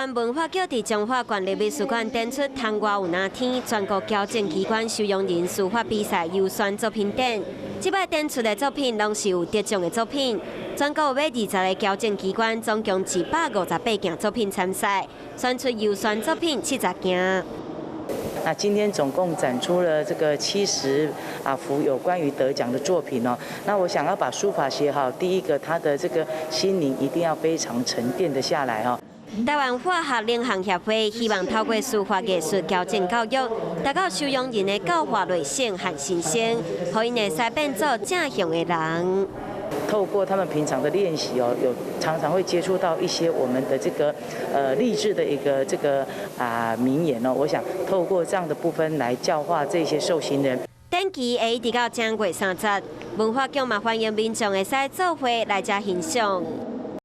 灣文化局佇彰化縣立美術館展出《窗外有藍天》全國矯正機關收容人書法比賽優選作品展。這擺展出的作品攏是有得獎的作品。全國有二十个矯正機關，總共258件作品參賽，選出優選作品70件。那今天總共展出了這個70啊幅有關於得獎的作品哦。那我想要把書法寫好，第一個他的這個心靈一定要非常沉澱的下來哦。台灣法學領航協會希望透過書法藝術矯正教育，達到收容人的教化內省和心聲，予𪜶會使變做正向的人。透過他們平常的練習哦，有常常會接觸到一些我們的這個勵志的一個這個啊名言哦。我想透過這樣的部分來教化這些受刑人。展期會一直到正月30，文化局嘛歡迎民眾會使做伙來遮欣賞。